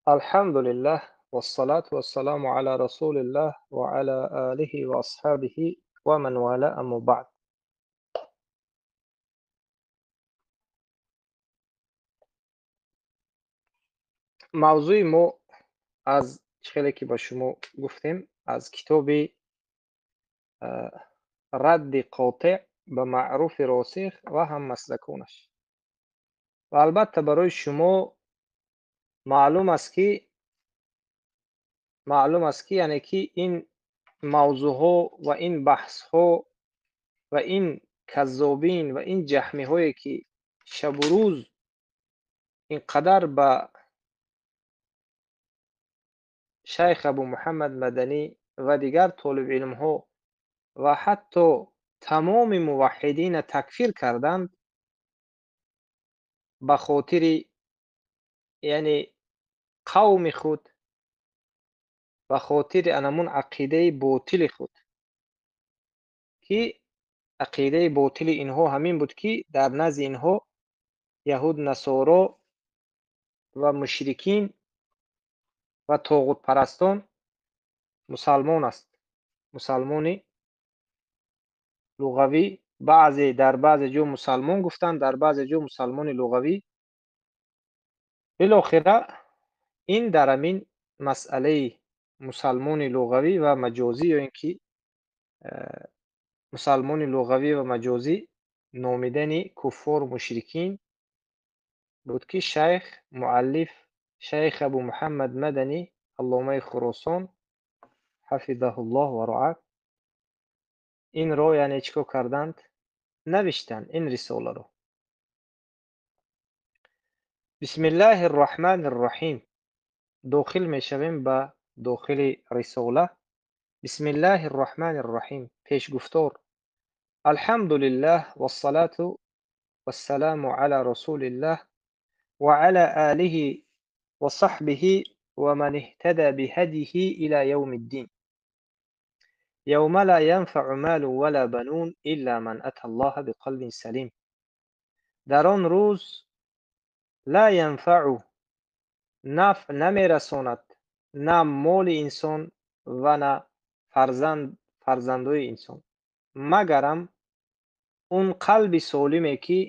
Алҳамдулиллаҳ вассалату вассаламу ала расулиллаҳ ва ала олиҳи ва асҳобиҳи ва ман вала, аммо баъд. Мавзӯи мо аз хеле ки ба шумо гуфтем, аз китоби Радди қотеъ ба маъруфи росих ва ҳаммаслаконаш. Ва албатта барои шумо маълум аст ки яъне ки ин мавзӯъҳо ва ин баҳсҳо ва ин каззобин ва ин ҷаҳмиҳое ки шабу рӯз ин қадар ба шайх Абу Муҳаммад Маданӣ ва дигар толибилмҳо ва ҳатто тамоми муваҳҳидина такфир карданд, ба хотири яъне қавми худ, ба хотири анамун ақидаи ботили худ, ки ақидаи ботили инҳо ҳамин буд ки дар назди инҳо яҳуд, насоро ва мушрикин ва тоғутпарастон мусалмон аст. Мусалмони луғавӣ, баъзе дар баъзе ҷо мусалмон гуфтанд, дар баъзе ҷо мусалмони луғавӣ. Билохира ин дар ҳамин масъалаи мусалмони луғавӣ ва маҷозӣ ё ин ки мусалмони луғавӣ ва маҷозӣ номидани куффору мушрикин буд ки шайх муаллиф шайх Абу Муҳаммад Маданӣ алломаи Хуросон ҳафизаҳуллоҳ ва раъа инро яъне чӣ кор карданд? Навиштанд ин рисоларо. Бисмиллаҳир раҳмонир раҳим. Дохил мешавем ба дохили рисола. Бисмиллаҳир раҳмонир раҳим. Пешгуфтор. Алҳамдулиллаҳ вассалату вассаламу ала расулиллаҳ ва ала олиҳи ва саҳбиҳи ва ман иҳтада биҳадиҳи ила явмиддин. Явма ла янфаъу малун ва ла банун илла ман ата Аллаҳа биқалбин салим. Дар он рӯз ла янфаъу нафъ намерасонад на моли инсон ва на фарзандои инсон, магарам он қалби солиме ки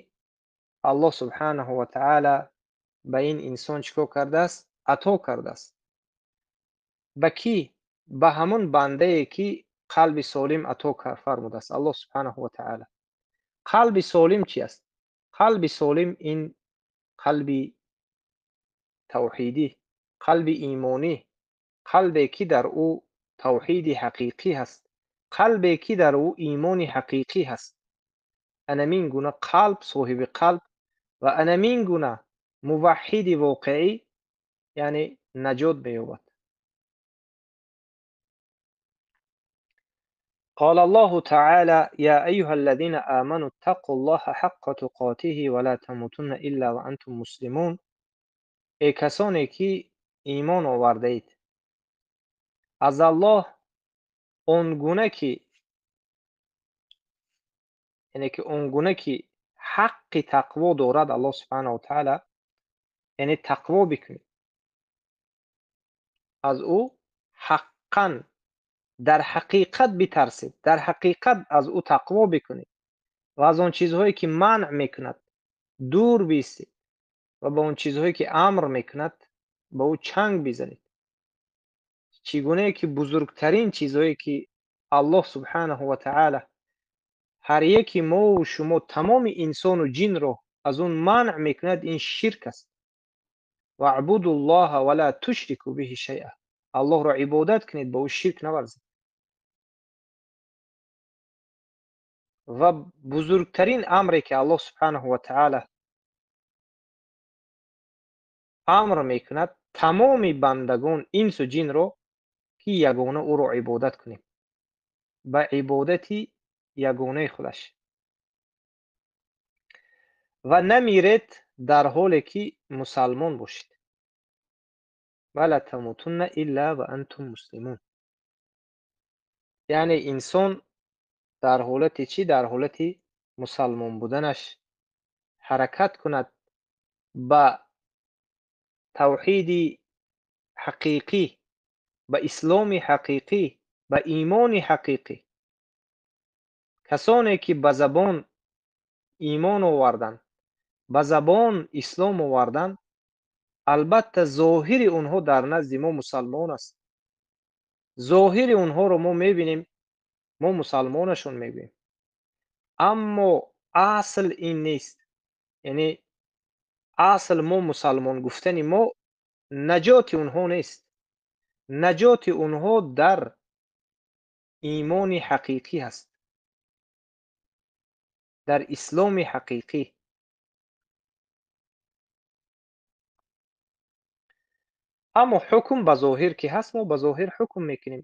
Аллоҳ субҳанаҳу ва таъала ба ин инсон чӣ кор кардааст? Ато кардааст. Ба кӣ? Ба ҳамон бандае ки қалби солим ато фармудааст Аллоҳ субҳанаҳу ва таъала. Қалби солим чи аст? Қалби солим ин қалби тавҳидӣ, қалби имонӣ, қалбе ки дар ӯ тавҳиди ҳақиқӣ ҳаст, қалбе ки дар ӯ имони ҳақиқӣ ҳаст. Анамин гуна қалб, соҳиби қалб ва анамин гуна муваҳҳиди воқеӣ яъне наҷот меёбад. قال الله تعالى: يا أيها الذين آمنوا اتقوا الله حق تقاته ولا تموتن إلا وأنتم مسلمون. Эй касоне ки имон овардаед, аз Аллоҳ он гуна ки, яъне ки он гуна ки ҳаққи тақво дорад Аллоҳ субҳанаҳу ва таъала, яъне тақво бикунед, аз ӯ ҳаққан дар ҳақиқат битарсед, дар ҳақиқат аз ӯ тақво бикунед ва аз он чизҳое ки манъ мекунад дур биистед ва ба он чизҳое ки амр мекунад ба ӯ чанг бизанед. Чӣ гунае ки бузургтарин чизҳое ки Аллоҳ субҳанаҳу ва таъала ҳар яки мову шумо тамоми инсону ҷинро аз он манъ мекунад, ин ширк аст. Ваъбудуллоҳа ва ла тушрику биҳи шайъа. Аллоҳро ибодат кунед, ба ӯ ширк наварзед. Ва бузургтарин амре ки Аллоҳ субҳанаҳу ва таъала амр мекунад тамоми бандагон, инсу ҷинро, ки ягона ӯро ибодат кунем, ба ибодати ягонаи худаш, ва намиред дар ҳоле ки мусалмон бошед. Ва ла тамутунна илла ва антум муслимун. Яъне инсон дар ҳолати чӣ? Дар ҳолати мусалмон буданаш ҳаракат кунад ба тавҳиди ҳақиқӣ, ба исломи ҳақиқӣ, ба имони ҳақиқӣ. Касоне ки ба забон имон оварданд, ба забон ислом оварданд, албатта зоҳири онҳо дар назди мо мусалмон аст. Зоҳири онҳоро мо мебинем, мо мусалмонашон мегӯем. Аммо асл ин нест. Яъне асл мо мусалмон гуфтани мо наҷоти онҳо нест. Наҷоти онҳо дар имони ҳақиқӣ аст, дар исломи ҳақиқӣ. Аммо ҳукм ба зоҳир ки ҳаст, мо ба зоҳир ҳукм мекунем.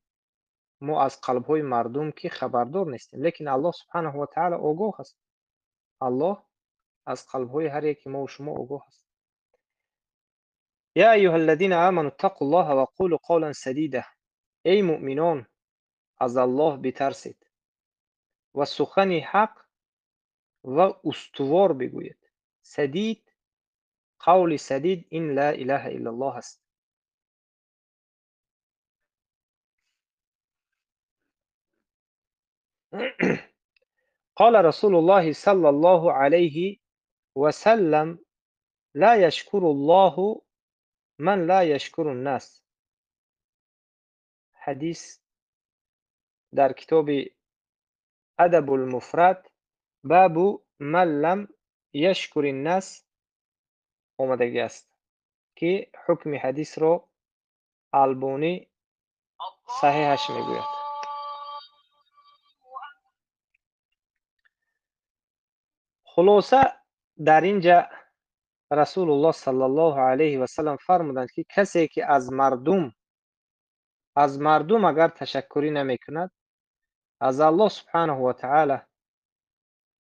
Мо аз қалбҳои мардум ки хабардор нестем, лекин Аллоҳ субҳанаҳу ва таъоло огоҳ аст. Аллоҳ аз қалбҳои ҳар яки мо ва шумо огоҳ аст. Я айюҳаллазина аману иттақуллоҳа ва қулу қавлан садида. Эй муъминон, аз Аллоҳ битарсед ва сухани ҳақ ва устувор бигӯед. Садид, қавли садид ин ла илаҳа иллаллоҳ аст. قال رسول الله صلى الله عليه وسلم لا يشكر الله من لا يشكر الناس. حدیث در کتاب ادب المفرد باب من لم يشكر الناس آمدگی است که حکم حدیث را البانی صحیحش میگوید. خلاصه در اینجا رسول الله صلی الله علیه و سلم فرمودند که کسی که از مردم اگر تشکری نمیکند، از الله سبحانه و تعالی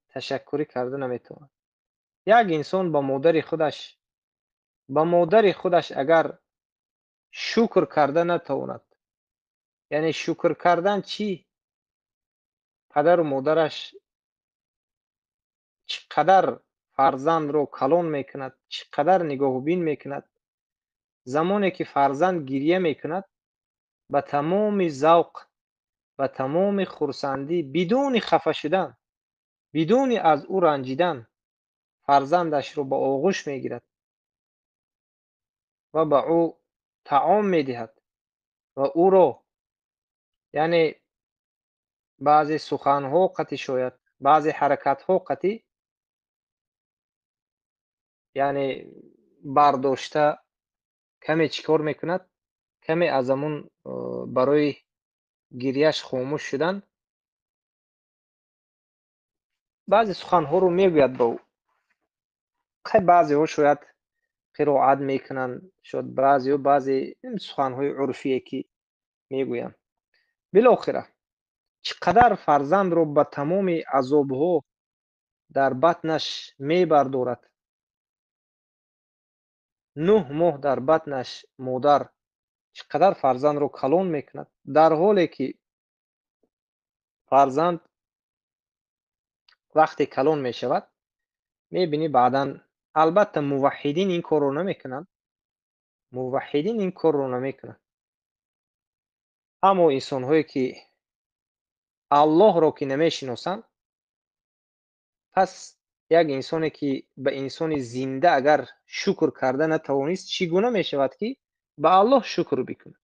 تشکری کرده نمیتواند. یک انسان با مادر خودش اگر شکر کرده نتواند، یعنی شکر کردن چی؟ پدر و مادرش چقدر فرزند رو کلون میکند، چقدر نگاهبین میکند. زمانی که فرزند گریه میکند، به تمام ذوق، به تمام خرسندی، بدون خفه شدن، بدون از او رنجیدن، فرزندش رو به آغوش میگیرد و به او طعام میدهد و او رو، یعنی بعضی سخنها قطعی شاید، بعضی حرکتها قطعی، یعنی برداشته کمی چیکار میکند، کمی از همون برای گریهش خاموش شدن بعضی سخنها رو میگوید با او. خیلی بعضی ها شاید قرائت میکنن، شاید بعضی ها بعضی سخنهای عرفیه که میگوین. بالاخره چقدر فرزند رو به تمام عذابها در بطنش میبردارد. 9 ماه در بطنش مادر چقدر فرزند رو کلون میکند، در حالی که فرزند وقتی کلون میشود میبینی بعدا. البته موحدین این کار رو نمیکنن، موحدین این کار رو نمیکنن. اما انسان هایی که الله رو که نمیشناسن، پس یک انسانی که به انسان زنده اگر شکر کرده نتوانست، چگونه میشود که به الله شکر بکنه؟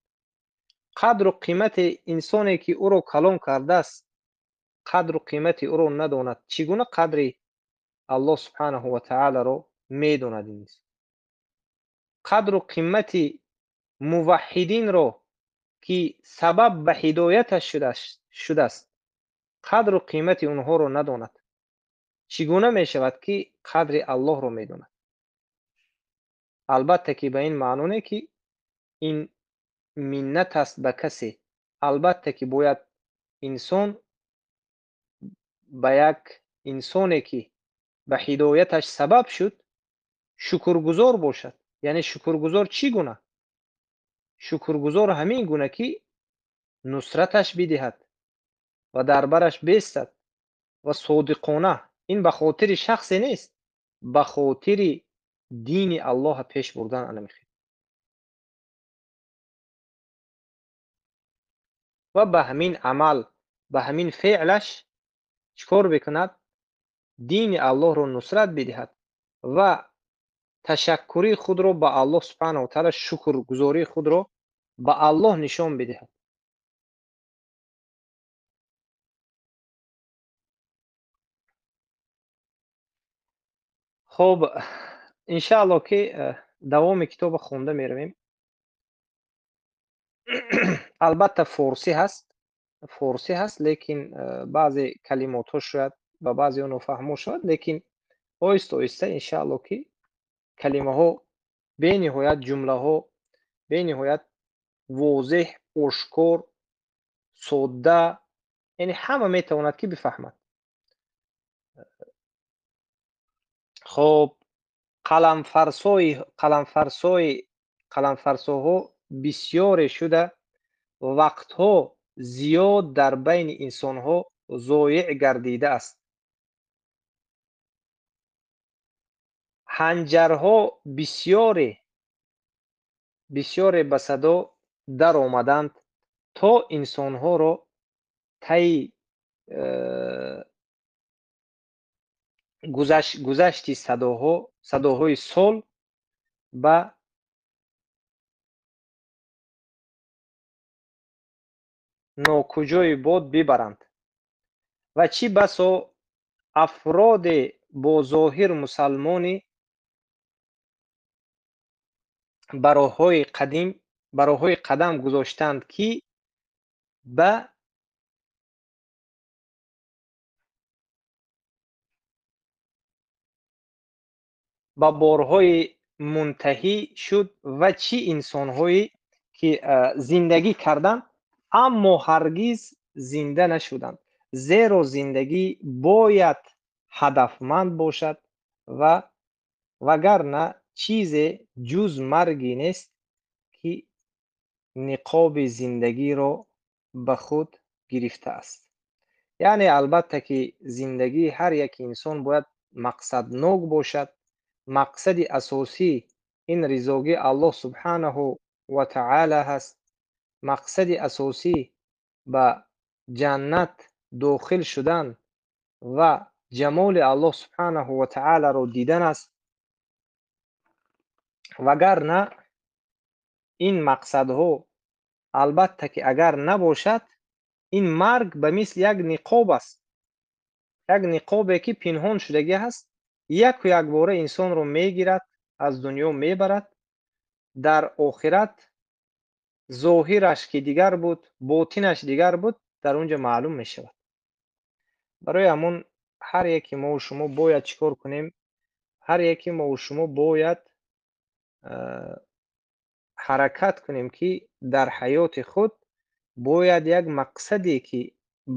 قدر و قیمت انسانی که او رو کلام کرده است، قدر و قیمت او رو نداند، چگونه قدر الله سبحانه و تعالی رو میدوند؟ این قدر و قیمت موحدین رو که سبب به هدایتش شده است، قدر و قیمت اونها رو نداند، چگونه می شود که قدر الله رو میدوند؟ البته که به این معنی که این منت است به کسی، البته که باید انسان به یک انسانی که به هدایتش سبب شد شکرگزار باشد. یعنی شکرگزار چی گونه؟ شکرگزار همین گونه که نصرتش بدهد و در برش بیستد و صادقانه. این به خاطر شخصی نیست، به خاطر دین الله پیش بردن. انا میخوام Ва ба ҳамин амал, ба ҳамин феълаш чӣ кор бикунад? Дини Аллоҳро нусрат бидиҳад ва ташаккури худро ба Аллоҳ субҳанаҳу ва таъоло, шукргузории худро ба Аллоҳ нишон бидиҳад. Хуб, иншааллоҳ ки давоми китобро хонда меравем. Албатта форсӣ ҳаст, форсӣ ҳаст, лекин баъзе калимотҳо шояд ба баъзе нофаҳмо шавад, лекин оҳиста оҳиста иншааллоҳ ки калимаҳо бениҳоят, ҷумлаҳо бениҳоят возеҳ, ошкор, содда, яъне ҳама метавонад ки бифаҳмад. Хоб, қаламфарсоҳо бисёре шуда вақтҳо зиёд дар байни инсонҳо зоеъ гардидааст. Ҳанҷарҳо бисёре ба садо даромаданд, то инсонҳоро таи гузашти садоҳои сол ба нокуҷои бод бибаранд. Ва чӣ басо афроде бо зоҳир мусалмонӣ ба роҳҳои қадам гузоштанд, ки ба борҳои мунтаҳӣ шуд ва чӣ инсонҳое ки зиндагӣ карданд, аммо ҳаргиз зинда нашуданд. Зеро зиндагӣ бояд ҳадафманд бошад ва вагарна чизе ҷуз маргӣ нест, ки ниқоби зиндагиро ба худ гирифтааст. Яъне албатта ки зиндагии ҳар як инсон бояд мақсаднок бошад. Мақсади асосӣ ин ризогии Аллоҳ субҳанаҳу ва таъала ҳаст. Мақсади асосӣ ба ҷаннат дохил шудан ва ҷамоли Аллоҳ субҳанаҳу ва таъаларо дидан аст. Вагарна ин мақсадҳо албатта ки агар набошад, ин марг ба мисли як ниқоб аст. Як ниқобе ки пинҳон шудагӣ ҳаст, яку якбора инсонро мегирад, аз дунё мебарад. Дар охират зоҳираш ки дигар буд, ботинаш дигар буд, дар онҷо маълум мешавад. Барои ҳамон ҳар яке мову шумо бояд чӣ кор кунем? Ҳар яке мову шумо бояд ҳаракат кунем, ки дар ҳаёти худ бояд як мақсаде ки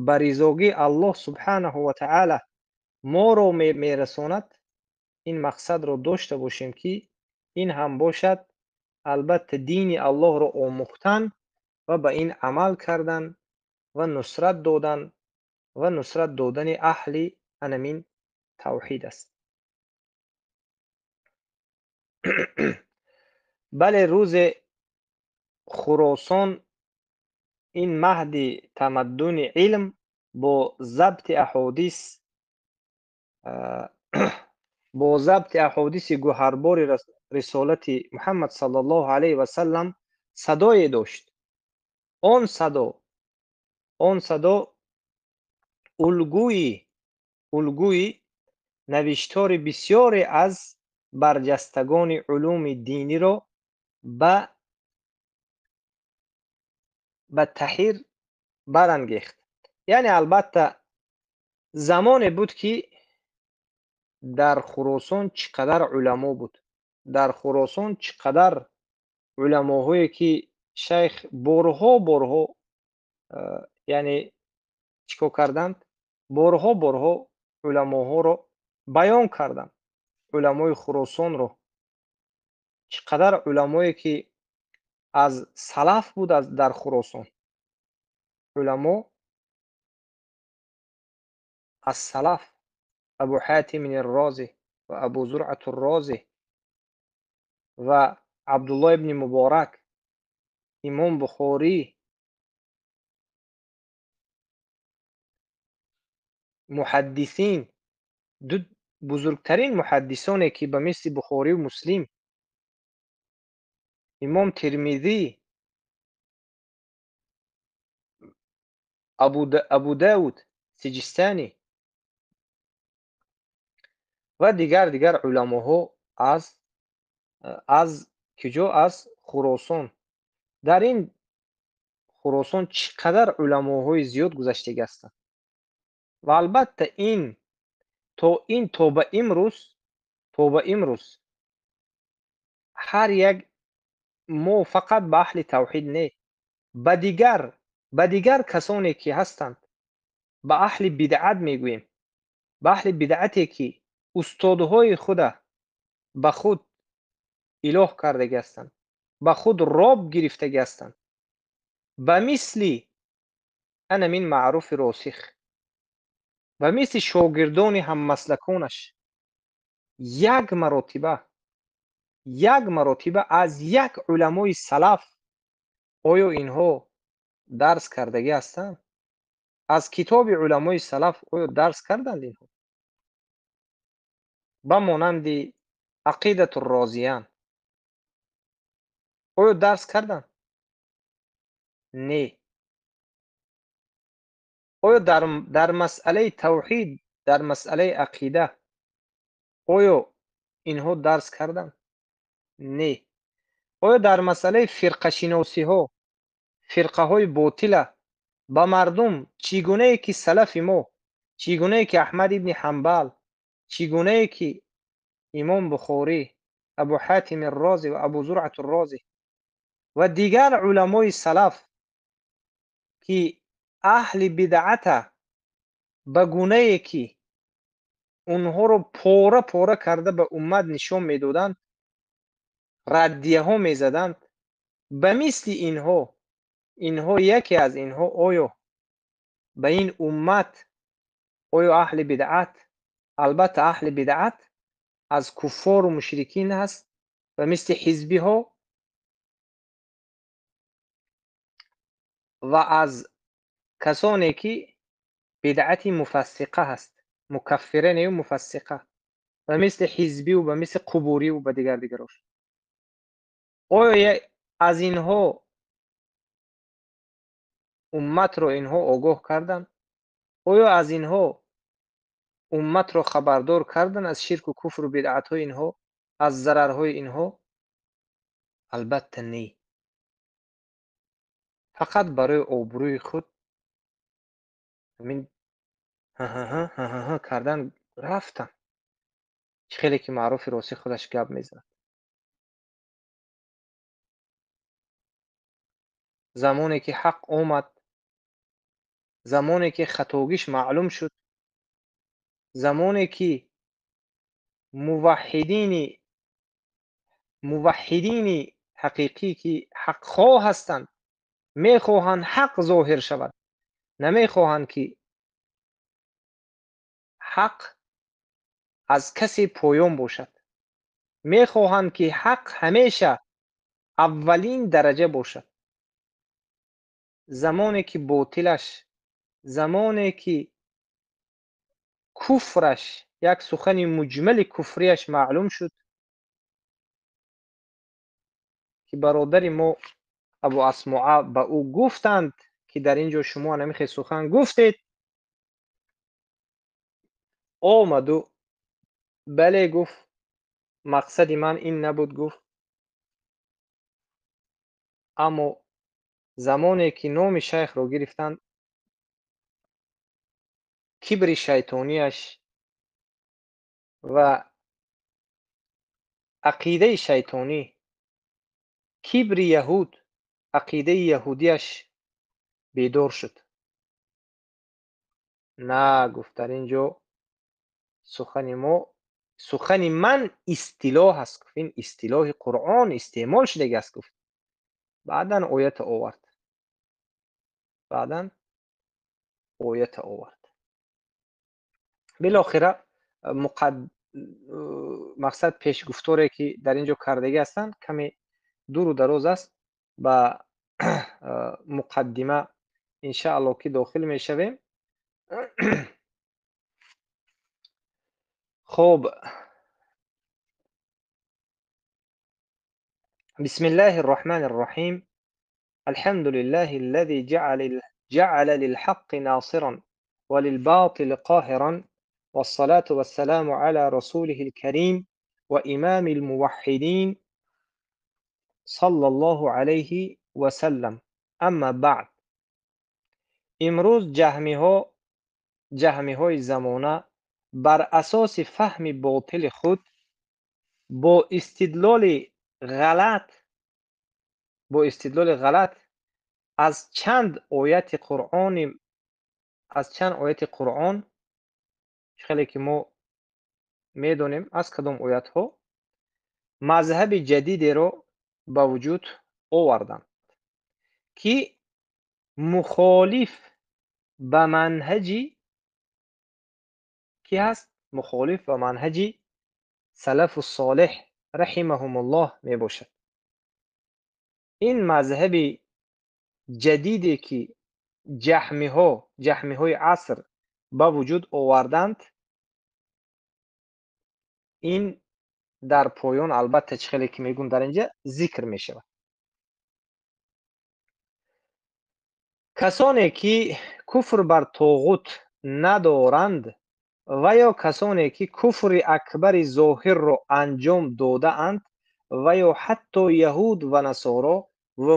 ба ризогии Аллоҳ субҳанаҳу ва таъала моро мерасонад, ин мақсадро дошта бошем, ки ин ҳам бошад албатта дини Аллоҳро омӯхтан ва ба ин амал кардан ва нусрат додан ва нусрат додани аҳли анамин тавҳид аст. Бале, рӯзе Хуросон ин маҳди тамаддуни илм бо забти аҳодис, бо забти аҳодиси гӯҳарбори рисолати Муҳаммад саллаллоҳу алайҳи васаллам садое дошт. Он садо улгӯи навиштори бисёре аз барҷастагони улуми диниро ба таҳир барангехт. Яъне албатта замоне буд, ки дар Хуросон чӣ қадар уламо буд, дар Хуросон чӣ қадар уламоҳое ки шайх борҳо борҳо яъне чӣ кор карданд? Борҳо борҳо уламоҳоро баён карданд. Уламои Хуросонро чӣ қадар уламое ки аз салаф буд дар Хуросон, уламо аз салаф Абу Ҳатим ар-Рози ва Абу Зуръат ар-Рози ва Абдуллоҳ ибни Муборак, Имом Бухорӣ, Муҳаддисин, ду бузургтарин муҳаддисоне ки ба мисли Бухорию Муслим, Имом Термизӣ, Абу Давуд Сиҷистанӣ ва дигар уламоҳо аз куҷо? Аз Хуросон. Дар ин Хуросон чӣ қадар уламоҳои зиёд гузаштагӣ ҳастанд. Ва албатта ин то ба имрӯз ҳар як мо фақат ба аҳли тавҳид не, ба дигар касоне ки ҳастанд, ба аҳли бидъат мегӯем, ба аҳли бидъате ки устодҳои худа ба худ илоҳ кардагӣ ҳастанд, ба худ роб гирифтагӣ ҳастанд, ба мисли анамин маъруфи росих, ба мисли шогирдони ҳаммаслаконаш як маротиба аз як уламои салаф оё инҳо дарс кардагӣ ҳастанд? Аз китоби уламои салаф оё дарс карданд инҳо? Ба монанди Ақидату Розиян оё дарс карданд? Не. Оё дар масъалаи тавҳид, дар масъалаи ақида оё инҳо дарс карданд? Не. Оё дар масъалаи фирқашиносиҳо, фирқаҳои ботила ба мардум чӣ гунае ки салафи мо, чӣ гунае ки Аҳмад ибни Ҳанбал, чӣ гунае ки Имом Бухорӣ, Абу Ҳатими Розӣ ва Абу Зуръату Розӣ ва дигар уламои салаф ки аҳли бидъата ба гунае ки онҳоро пора пора карда ба уммат нишон медоданд, раддияҳо мезаданд, ба мисли инҳо яке аз инҳо оё ба ин уммат, оё аҳли бидъат, албатта аҳли бидъат аз куффору мушрикин ҳаст, ба мисли ҳизбиҳо ва аз касоне ки бидъати муфассиқа ҳаст, мукаффира нею муфассиқа, ба мисли ҳизбиву ба мисли қубуриву ба дигар дигарош. Оё аз инҳо умматро инҳо огоҳ карданд? Оё аз инҳо умматро хабардор карданд аз ширку куфру бидъатҳои инҳо, аз зарарҳои инҳо? Албатта не. Фақат барои обрӯи худ ҳамин ҳа кардан рафтанд. Чӣ хеле ки маъруфи росӣ худаш гап мезанад. Замоне ки ҳақ омад, замоне ки хатогиш маълум шуд, замоне ки муваҳҳидини ҳақиқӣ ки ҳақхоҳ ҳастанд, мехоҳанд ҳақ зоҳир шавад, намехоҳанд ки ҳақ аз касе поён бошад, мехоҳанд ки ҳақ ҳамеша аввалин дараҷа бошад. Замоне ки ботилаш, замоне ки куфраш, як сухани муҷмали куфрияш маълум шуд, ки бародари мо Абу Асмоа ба ӯ гуфтанд ки дар ин ҷо шумо ҳамин сухан гуфтед, омаду бале гуфт, мақсади ман ин набуд гуфт, аммо замоне ки номи шайхро гирифтанд, кибри шайтонияш ва ақидаи шайтонӣ, кибри яҳуд, ақидаи яҳудияш бедор шуд. На, гуфт, дар ин ҷо сухани мо, сухани ман истилоҳ аст, гуфт, ин истилоҳи Қуръон истеъмол шудаги аст, гуфт. Баъдан оята овард. Баъдан оята овард. Билохира мақсад пешгуфторе ки дар ин ҷо кардагӣ ҳастанд каме дуру дароз аст, ба муқаддима иншааллоҳ ки дохил мешавем. Хуб, бисмиллаҳир роҳманир роҳим. Алҳамдулиллаҳи аллази ҷаъала лилҳаққи носиран ва лилботили қоҳиран вассалату вассаламу ала расулиҳил карим ва имамил муваҳҳидин саллаллоҳу алайҳи ва саллам. Амма баъд. Имрӯз ҷаҳмиҳои замона бар асоси фаҳми ботили худ бо истидлоли ғалат аз чанд ояти Қуръон, хеле ки мо медонем аз кадом оятҳо, мазҳаби ҷадидеро ба вуҷуд оварданд, ки мухолиф ба манҳаҷи ки ҳаст? Мухолиф ба манҳаҷи салафу солеҳ раҳимаҳумуллоҳ мебошад. Ин мазҳаби ҷадиде ки ҷаҳмиҳои аср ба вуҷуд оварданд, ин дар поён албатта чӣ хеле ки мегӯм дар инҷа зикр мешавад. Касоне ки куфр бар тоғут надоранд ва ё касоне ки куфри акбари зоҳирро анҷом додаанд ва ё ҳатто яҳуд ва насоро ва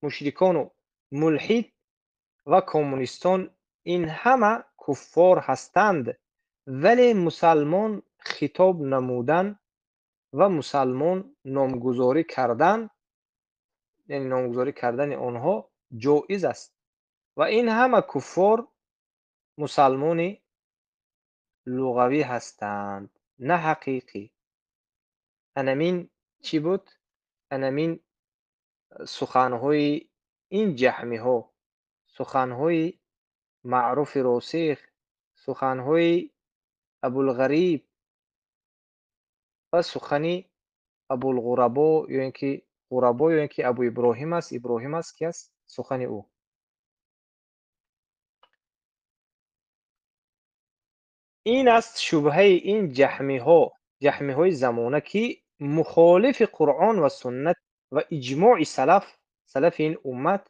мушрикону мулҳид ва коммунистон, ин ҳама куффор ҳастанд, вале мусалмон хитоб намудан ва мусалмон номгузорӣ кардан, яъне номгузорӣ кардани онҳо ҷоиз аст ва ин ҳама куффор мусалмони луғавӣ ҳастанд, на ҳақиқӣ. Анамин чӣ буд? Анамин суханҳои ин ҷаҳмиҳо, суханҳои маъруфи росих, суханҳои Абулғариб ва сухани Абулғурабо ё ин ки Ғурабо ё ин ки Абу Иброҳим аст, Иброҳим аст, ки аст сухани ӯ. Ин аст шубҳаи ин ҷаҳмиҳои замона, ки мухолифи Қуръон ва суннат ва иҷмои салафи ин уммат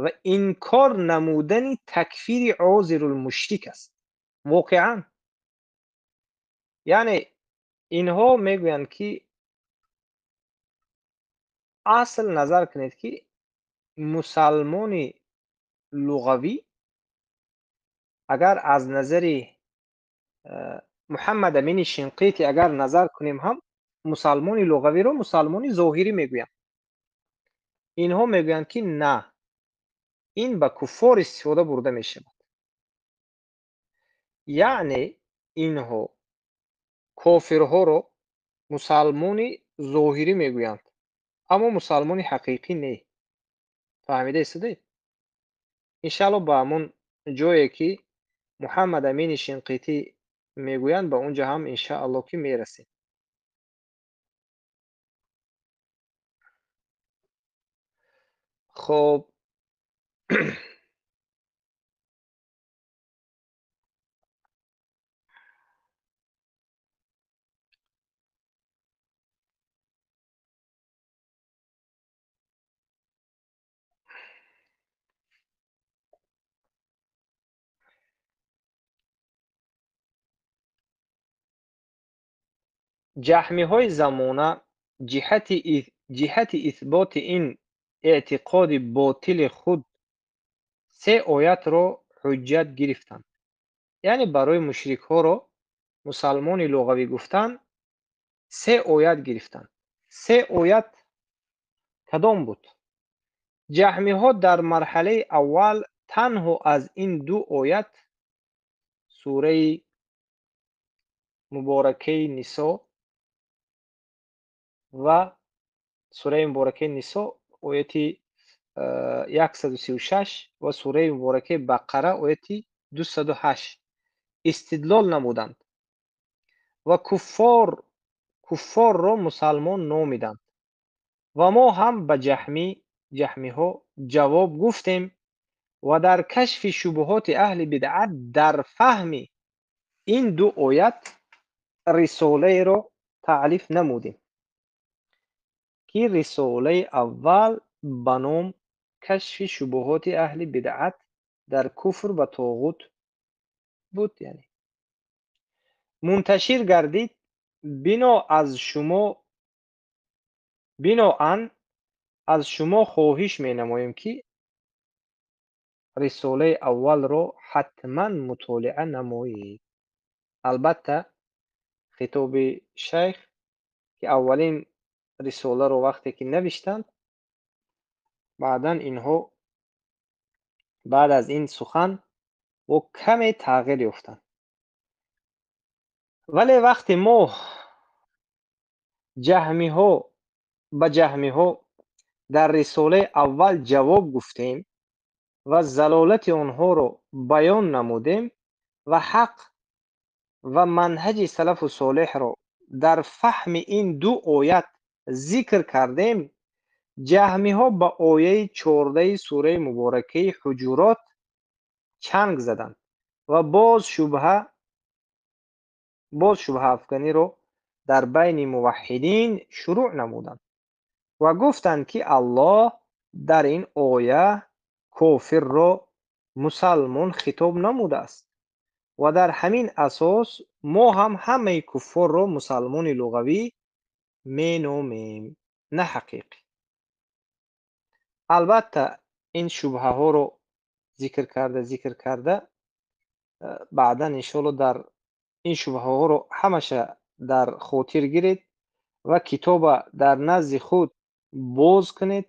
ва инкор намудани такфири озирулмушрик аст. Воқеан яъне инҳо мегӯянд ки асл назар кунед ки мусалмони луғавӣ агар аз назари Муҳаммад Амини Шинқити агар назар кунем ҳам мусалмони луғавиро мусалмони зоҳирӣ мегӯянд. Инҳо мегӯянд ки на, ин ба куффор истифода бурда мешавад. Яъне инҳо кофирҳоро мусалмони зоҳирӣ мегӯянд, аммо мусалмони ҳақиқӣ не. Фаҳмида истодед? Иншааллоҳ ба ҳамон ҷое ки Муҳаммад Амини Шинқитӣ мегӯянд, ба он ҷо ҳам иншааллоҳ ки мерасем. Хоб, ҷаҳмиҳои замона ҷиҳати исботи ин эътиқоди ботили худ се оятро ҳуҷҷат гирифтанд. Яъне барои мушрикҳоро мусалмони луғавӣ гуфтан се оят гирифтанд. Се оят кадом буд? Ҷаҳмиҳо дар марҳалаи аввал танҳо аз ин ду оят сураи муборакаи Нисо ва сураи муборакаи Нисо ояти 136 ва сураи муборакаи Бақара ояти 208 истидлол намуданд ва куффорро мусалмон номиданд. Ва мо ҳам ба ҷаҳмиҳо ҷавоб гуфтем ва дар кашфи шубҳоти аҳли бидъат дар фаҳми ин ду оят рисолаеро таълиф намудем, ки рисолаи аввал ба ном кашфи шубҳоти аҳли бидъат дар куфр ба тоғут буд, яъне мунташир гардид. Биноан аз шумо хоҳиш менамоем, ки рисолаи аввалро ҳатман мутолиа намоед. Албатта хитоби шайх, ки аввалин рисоларо вақте ки навиштанд, баъдан инҳо баъд аз ин сухан бо каме тағйир ёфтанд. Вале вақте мо ҷаҳмиҳо ба ҷаҳмиҳо дар рисолаи аввал ҷавоб гуфтем ва залолати онҳоро баён намудем ва ҳақ ва манҳаҷи салафу солеҳро дар фаҳми ин ду оят зикр кардем, ҷаҳмиҳо ба ояи 14 сураи муборакаи Ҳуҷурот чанг заданд ва боз шубҳаафганиро дар байни муваҳҳидин шурӯъ намуданд ва гуфтанд, ки Аллоҳ дар ин оя кофирро мусалмон хитоб намудааст ва дар ҳамин асос мо ҳам ҳамаи куффорро мусалмони луғавӣ меномем, на ҳақиқӣ. Албатта ин шубҳаҳоро зикр карда баъдан иншоалло дар ин шубҳаҳоро ҳамаша дар хотир гиред ва китоба дар назди худ боз кунед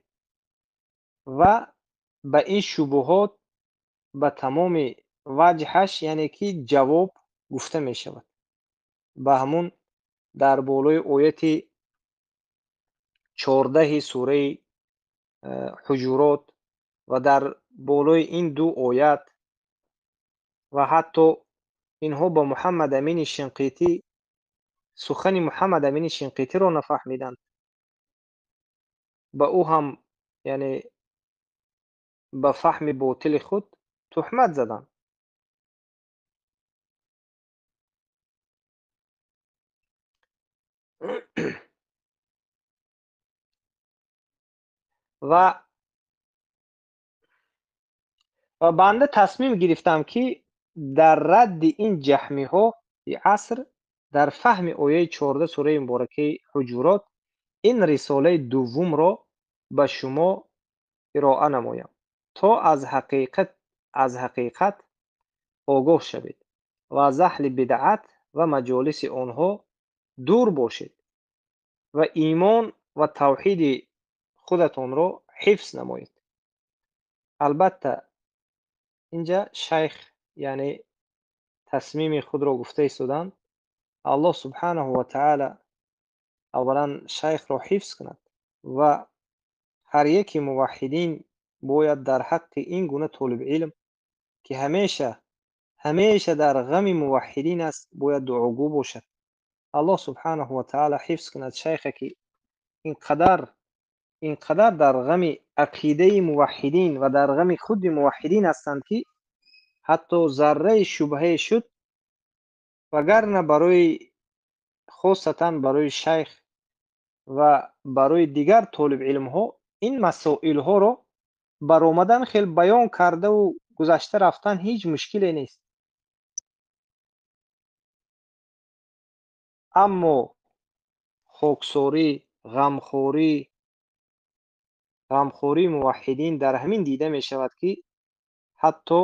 ва ба ин шубҳот ба тамоми ваҷҳаш, яъне ки ҷавоб гуфта мешавад. Ба ҳамун дар болои ояти 14 сураи Ҳуҷурот ва дар болои ин ду оят ва ҳатто инҳо ба Муҳаммад Амини Шинқитӣ сухани Муҳаммад Амини Шинқитиро нафаҳмиданд. Ба ӯ ҳам, яъне ба фаҳми ботили худ туҳмат заданд. Ва банда тасмим гирифтам, ки дар радди ин ҷаҳмиҳо аср дар фаҳми ояи 14 сураи муборакаи Ҳуҷурот ин рисолаи дуввумро ба шумо ироа намоям, то аз ҳақиқат огоҳ шавед ва аз аҳли бидъат ва маҷолиси онҳо дур бошед ва имон ва тавҳиди худатонро ҳифз намоед. Албатта инҷа шайх, яъне тасмими худро гуфта истоданд. Аллоҳ субҳанаҳу ва таъала аввалан шайхро ҳифз кунад ва ҳар яки муваҳҳидин бояд дар ҳаққи ин гуна толиби илм, ки ҳамеша дар ғами муваҳҳидин аст, бояд дуогӯ бошад. Аллоҳ субҳанаҳу ва таъала ҳифз кунад шайхе, ки инқадар дар ғами ақидаи муваҳҳидин ва дар ғами худи муваҳҳидин ҳастанд, ки ҳатто зарраи шубҳае шуд, вагарна барои хосатан барои шайх ва барои дигар толибилмҳо ин масоилҳоро баромадан хел баён кардаву гузашта рафтан ҳеҷ мушкиле нест. Аммо хоксорӣ, ғамхории муваҳҳидин дар ҳамин дида мешавад, ки ҳатто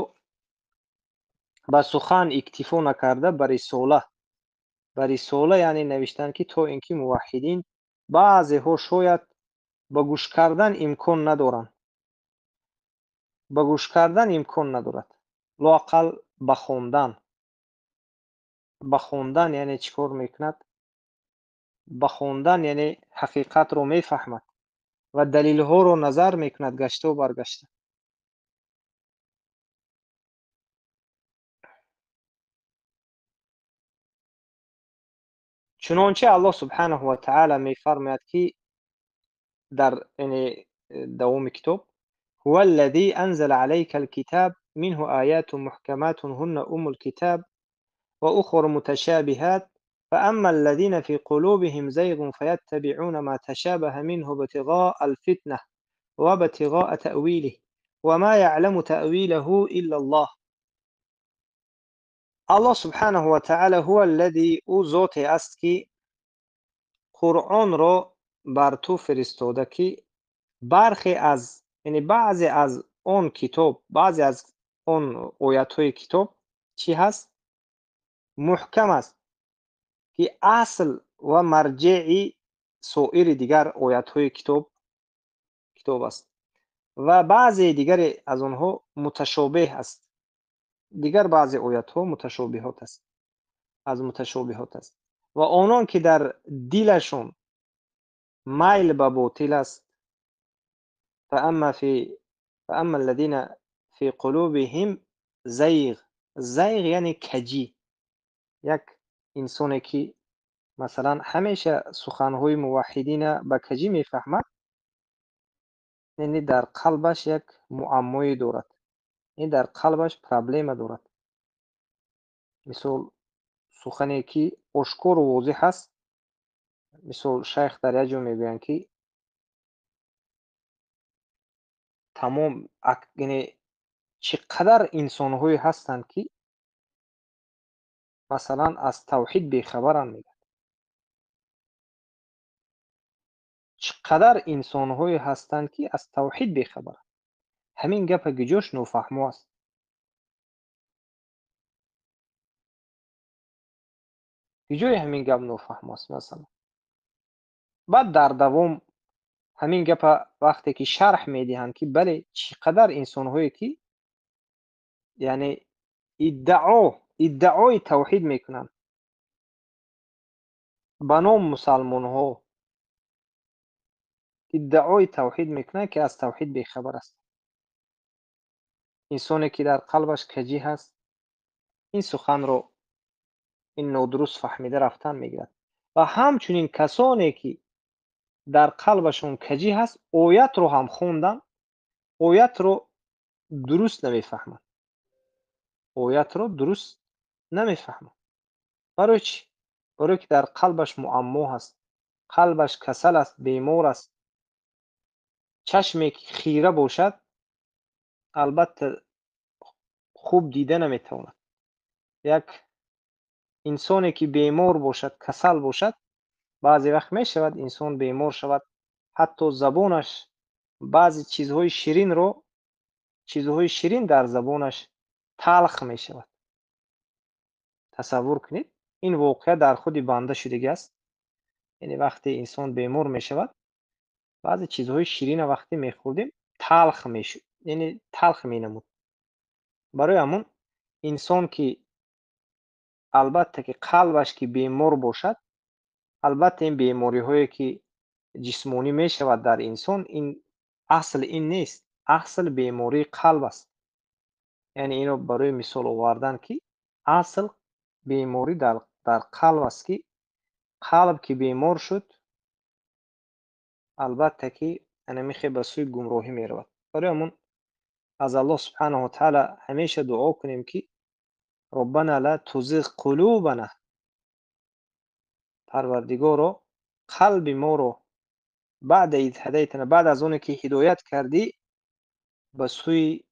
ба сухан иктифо накарда ба рисола, яъне навиштан, ки то ин ки муваҳҳидин баъзеҳо шояд ба гӯш кардан имкон надоранд, ба гӯш кардан имкон надорад, лоақал ба хондан, яъне чӣ кор мекунад? Ба хондан, яъне ҳақиқатро мефаҳмад ва далилҳоро назар мекунад гаштаву баргашта. Чунончи Аллоҳ субҳанаҳу ва таъала мефармояд, ки дар давоми китоб هو الذي أنزل عليك الكتاب منه آيات محكمات هن أم الكتاب وأخر متشابهات فأما الذين في قلوبهم زيغ فيتبعون ما تشابه منه ابتغاء الفتنة وابتغاء تأويله وما يعلم تأويله إلا الله. الله سبحانه وتعالى هو الذي او ذات است که قرآن را بر تو فرستاده که برخی از، یعنی بعضی از آن کتاب، بعضی از آن آیت‌های کتاب چی هست؟ محکم است که اصل و مرجع سایر دیگر آیت‌های کتاب است و بعضی دیگر از آنها متشابه است. دیگر بعضی آیت‌ها متشابهات است، از متشابهات است و آنان که در دلشون میل به باطل است، فاما الذين في قلوبهم زیغ، زیغ یعنی کجی. یک انسانی که مثلا همیشه سخنهای موحدین به کجی میفهمد، یعنی در قلبش یک معمایی دارد، این در قلبش проблема دارد. مثال سخنی که آشکار و واضح است، مثال شیخ در یک جا میگویند که تمام، یعنی چقدر انسان‌هایی هستند که مثلا از توحید بیخبرند، میگن چقدر انسان‌هایی هستند که از توحید بیخبرند. همین گپ گجوش نوفهمو است. گجوی همین گپ نوفهمو است مثلا. بعد در دوام همین گپ وقتی که شرح میدهند که بله چقدر انسان‌هایی که یعنی ادعای توحید میکنند به نام مسلمان‌ها، ادعای توحید میکنند که از توحید بیخبر است. انسانی که در قلبش کجی هست این سخن رو این نادرست فهمیده رفتن میگیرد و همچنین کسانی که در قلبشون کجی هست آیت رو هم خوندن، آیت رو درست نمیفهمند، آیت رو درست نمیفهمند. برای چی؟ برای که در قلبش معما هست، قلبش کسل است، بیمار است. چشمی که خیره باشد البته خوب دیده نمیتواند. یک انسانی که بیمار باشد، کسل باشد، بعضی وقت میشود انسان بیمار شود، حتی زبانش بعضی چیزهای شیرین رو، چیزهای شیرین در زبانش تلخ میشود. تصور کنید این واقعه در خود بنده شدگی است. یعنی وقتی انسان بیمار میشود بعضی چیزهای شیرین وقتی میخوردیم تلخ میشد، یعنی تلخ مینمود. برای همون انسان که البته که قلبش که بیمار باشد، البته این بیماری هایی که جسمانی میشود در انسان، این اصل این نیست، اصل بیماری قلب است. یعنی اینو برای مثال آوردن که اصل بیماری در قلب است که قلب که بیمار شد البته که میخه به سوی گمراهی میرود. برای همون از الله سبحانه و تعالی همیشه دعا کنیم که ربنا لا تزغ قلوبنا، پروردگارا قلب ما رو بعد از هدایتنا، بعد از اون که هدایت کردی به سوی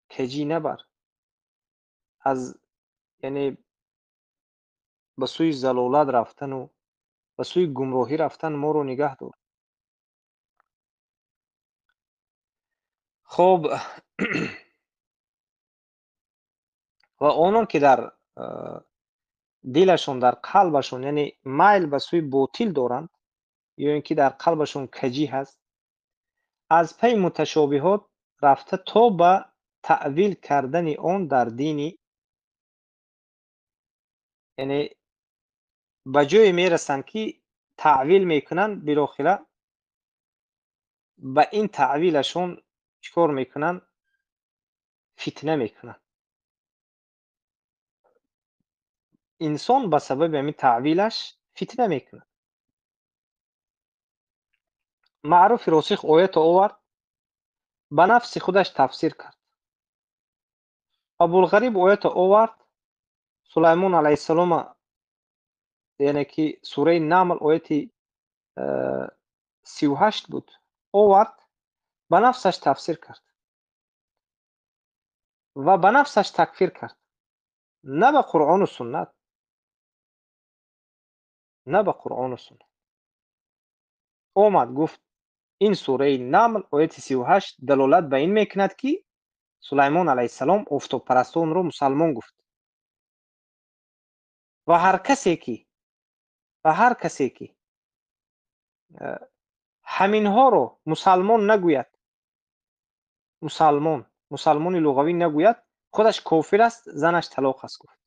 کجی نبر، از یعنی به سوی زلالت رفتن و به سوی گمراهی رفتن ما رو نگه دار. خب و آنان که در دلشون، در قلبشون یعنی میل به سوی باطل دارند یا اینکه در قلبشون کجی هست، از پی متشابهات رفته تا به تأویل کردن آن در دینی، یعنی به جای میرسند که تأویل میکنن، بالاخره به این تأویلشون چیکار میکنن؟ فتنه میکنن. انسان به سبب همین تأویلش فتنه میکنه. معروف راسخ آیت آورد Ба нафси худаш тафсир кард. Абулғариб оятро овард, Сулаймон алайҳиссалома, яъне ки сураи Намл ояти 38 буд, овард, ба нафсаш тафсир кард ва ба нафсаш такфир кард, на ба Қуръону суннат, на ба Қуръону суннат. Омад гуфт ин сураи Намл ояти 38 далолат ба ин мекунад, ки Сулаймон алайҳиссалом офтобпарастонро мусалмон гуфт ва ҳар касе ки ҳаминҳоро мусалмон нагӯяд, мусалмони луғавӣ нагӯяд, худаш кофир аст, занаш талоқ аст гуфт.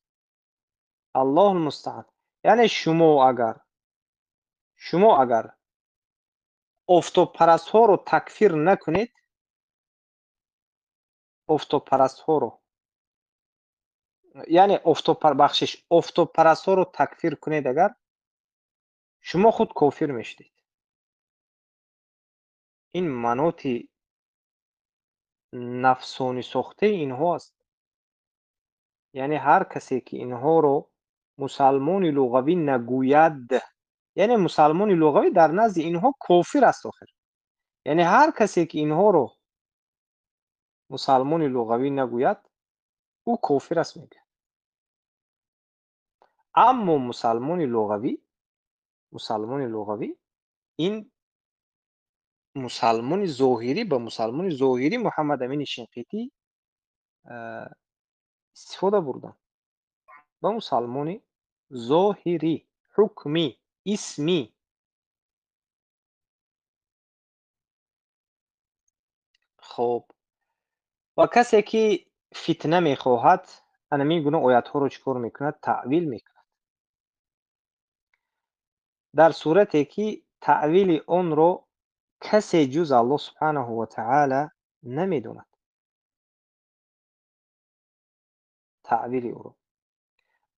Аллоҳу мустаъан. Яъне шумо агар офтобпарастҳоро такфир накунед, офтобпарастҳоро, яъне бахшиш, офтобпарастҳоро такфир кунед, агар шумо худ кофир мешудед. Ин маноти нафсонӣ сохтаи инҳо аст. Яъне ҳар касе ки инҳоро мусалмони луғавӣ нагӯяд, яъне мусалмони луғавӣ дар назди инҳо кофир аст охир. Яъне ҳар касе ки инҳоро мусалмони луғавӣ нагӯяд, ӯ кофир аст мегӯяд. Аммо мусалмони луғавӣ ин мусалмони зоҳирӣ, ба мусалмони зоҳирӣ Муҳаммад Амини Шинқитӣ истифода бурданд. Ба мусалмони зоҳирӣ, ҳукмӣ, исмӣ. Хоб, ва касе ки фитна мехоҳад, ана ин гуна оятҳоро чӣ кор мекунад? Таъвил мекунад. Дар сурате ки таъвили онро касе ҷуз Аллоҳ субҳанаҳу ва таъала намедонад. Таъвили ӯро.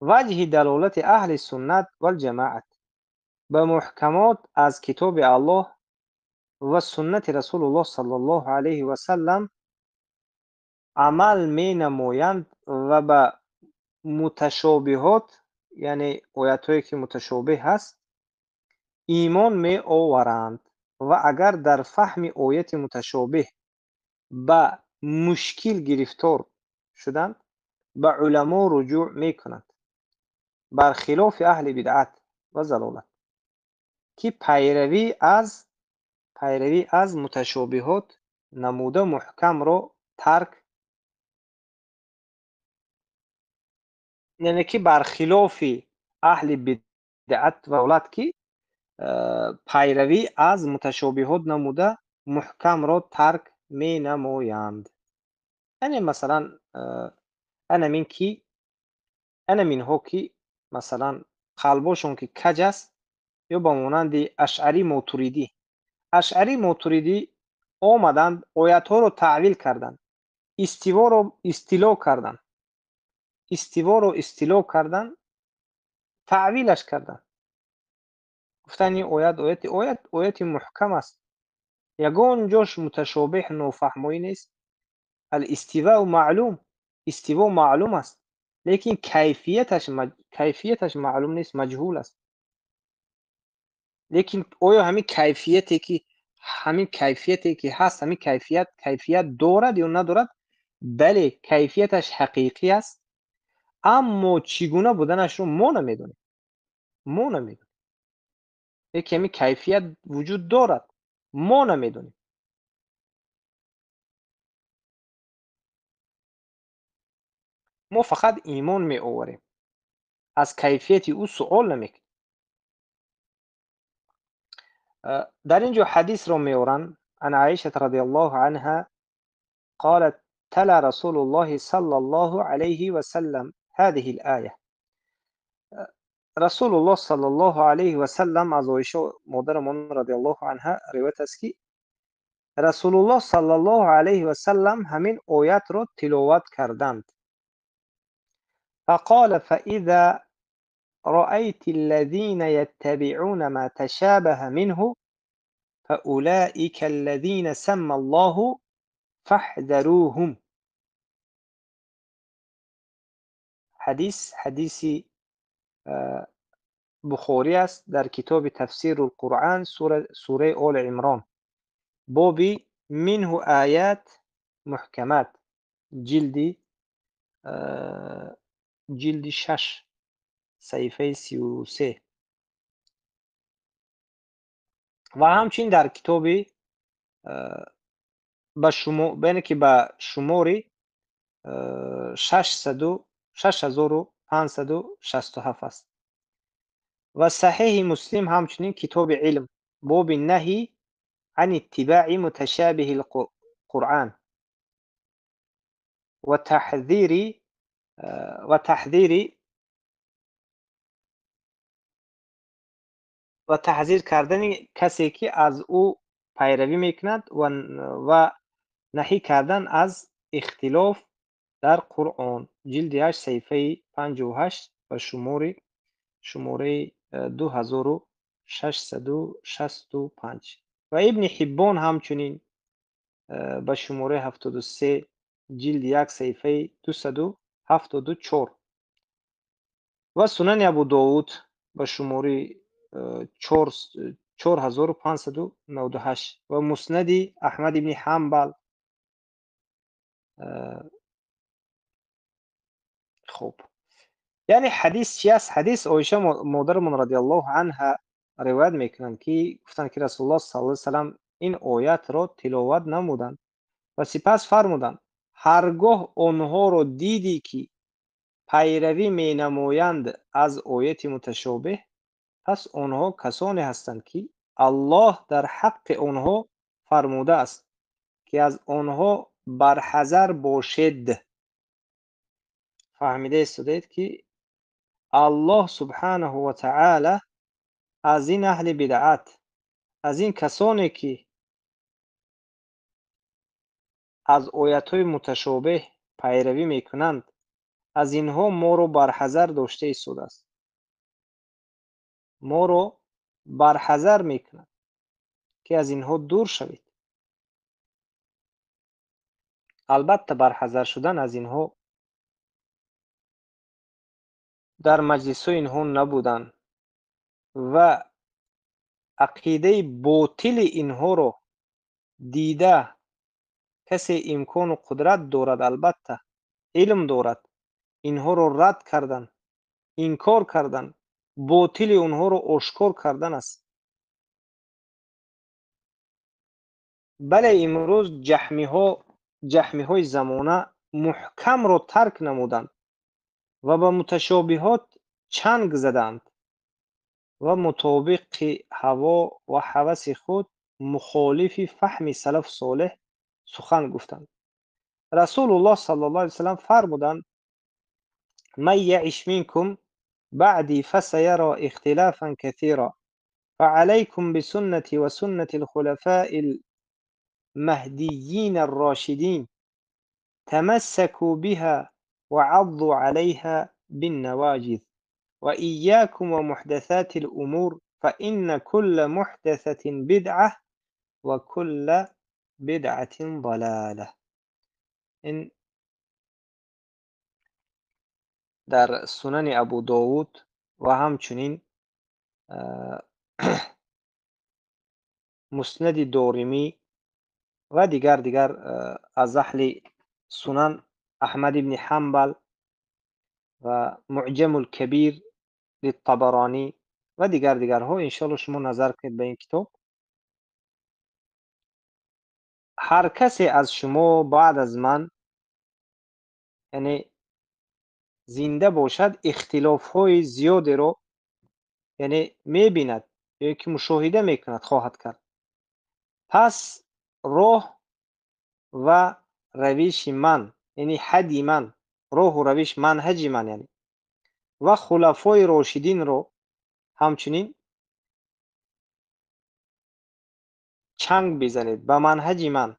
Ваҷҳи далолати аҳли суннат вал ҷамоат ба муҳкамот аз китоби Аллоҳ ва суннати Расулуллоҳ саллаллоҳу алайҳи васаллам амал менамоянд ва ба муташобиҳот, яъне оятҳое ки муташобиҳ ҳаст, имон меоваранд ва агар дар фаҳми ояти муташобиҳ ба мушкил гирифтор шуданд, ба уламо руҷӯъ мекунанд, бар хилофи аҳли бидъат ва залолат, ки пайравӣ аз муташобиҳот намуда муҳкамро тарк, яъне ки бар хилофи аҳли бидъат ва залолат, ки пайравӣ аз муташобиҳот намуда муҳкамро тарк менамоянд. Яъне масалан анаминҳо ки масалан қалбошон ки каҷ аст, ё ба монанди Ашъарӣ Мотуридӣ. Ашъарӣ Мотуридӣ омаданд, оятҳоро таъвил карданд, истиворо истило карданд, истиворо истило карданд, таъвилаш карданд. Гуфтанд ин оят ояти муҳкам аст, ягон ҷош муташобиҳ нофаҳмоӣ нест. Алистивау маълум, истиво маълум аст, лекин кайфияташ маълум нест, маҷҳул аст. Лекин оё ҳамин кайфияте ки ҳаст, ҳамин кайфият дорад ё надорад? Бале, кайфияташ ҳақиқӣ аст, аммо чӣ гуна буданашро мо намедонем. Мо намедонем. Лекин ҳамин кайфият вуҷуд дорад, мо намедонем. Мо фақат имон меоварем, аз кайфияти ӯ суол намекунем. Дар ин ҷо ҳадисро меоранд. Ан Аишата радиаллоҳу анҳа қолат тала Расулуллоҳи саллаллоҳу алайҳи васаллам ҳадиҳи л-оя. Расулуллоҳ саллаллоҳу алайҳи васаллам аз Оиша модарамон радиаллоҳу анҳа ривоят аст, ки Расулуллоҳ саллаллоҳу алайҳи васаллам ҳамин оятро тиловат карданд. فقال فإذا رأيت الذين يتبعون ما تشابه منه فأولئك الذين سمى الله فاحذروهم. Ҳадис ҳадиси Бухорӣ аст дар китоби Тафсирул Қуръон, сураи Оли Имрон, боби минҳу оят муҳкамат, ҷилди 6, саҳифаи 33. Ва ҳамчунин дар китоби яъне ки ба шумори 6567 аст. Ва Саҳеҳи Муслим ҳамчунин китоби илм, боби наҳи ан иттибаи муташабиҳи Қуръон ва таҳзир кардани касе ки аз ӯ пайравӣ мекунад ва наҳӣ кардан аз ихтилоф дар Қуръон, ҷилди 8, саҳифаи 58 ва шумораи 2665. Ва Ибни Ҳиббон ҳамчунин ба шумораи 73, ҷилди 1, саҳифаи 274. Ва Сунани Абу Довуд ба шумораи 4598 ва Муснади Аҳмад ибни Ҳамбал. Хуб, яъне ҳадис чи аст? Ҳадис Оиша модарамон радиаллоҳу анҳа ривоят мекунанд, ки гуфтанд, ки Расулуллоҳ саллаллоҳу алайҳи васаллам ин оятро тиловат намуданд ва сипас фармуданд: ҳаргоҳ онҳоро дидӣ ки пайравӣ менамоянд аз ояти муташобеҳ, пас онҳо касоне ҳастанд ки Аллоҳ дар ҳаққи онҳо фармудааст ки аз онҳо барҳазар бошед. Фаҳмида истодаед ки Аллоҳ субҳанаҳу ва таъала аз ин аҳли бидъат, аз ин касоне ки аз оятҳои муташобеҳ пайравӣ мекунанд, аз инҳо моро барҳазар дошта истодааст, моро барҳазар мекунад ки аз инҳо дур шавед. Албатта барҳазар шудан аз инҳо дар маҷлисҳои инҳо набудан ва ақидаи ботили инҳоро дида касе имкону қудрат дорад, албатта илм дорад, инҳоро рад кардан, инкор кардан, ботили онҳоро ошкор кардан аст. Бале, имрӯз ҷаҳмиҳои замона муҳкамро тарк намуданд ва ба муташобиҳот чанг заданд ва мутобиқи ҳаво ва ҳаваси худ мухолифи фаҳми салаф солеҳ сухан гуфтанд. Расулуллоҳ саллаллоҳу алайҳи васаллам фармуданд: ман яиш минкум баъди фасаяра ихтилафан касира фаалайкум бисуннати ва суннати алхулафаи المهديين الراشدين تمسكوا بها وعضوا عليها بالنواجذ وإياكم ومحدثات الأمور فإن كل محدثة بدعة وكل بدعة ضلالة. این در سنن ابو داود و همچنین مسند دارمی و دیگر از اهل سنن احمد بن حنبل و معجم الکبیر للطبرانی و دیگرها. انشالله شما نظر کنید به این کتاب. هر کسی از شما بعد از من یعنی زنده باشد اختلاف های زیادی رو یعنی میبیند یا که مشاهده میکند خواهد کرد. پس راه و روش من، یعنی حدی من، راه و روش منهج من یعنی و خلفای راشدین رو همچنین چنگ بزنید به منهج من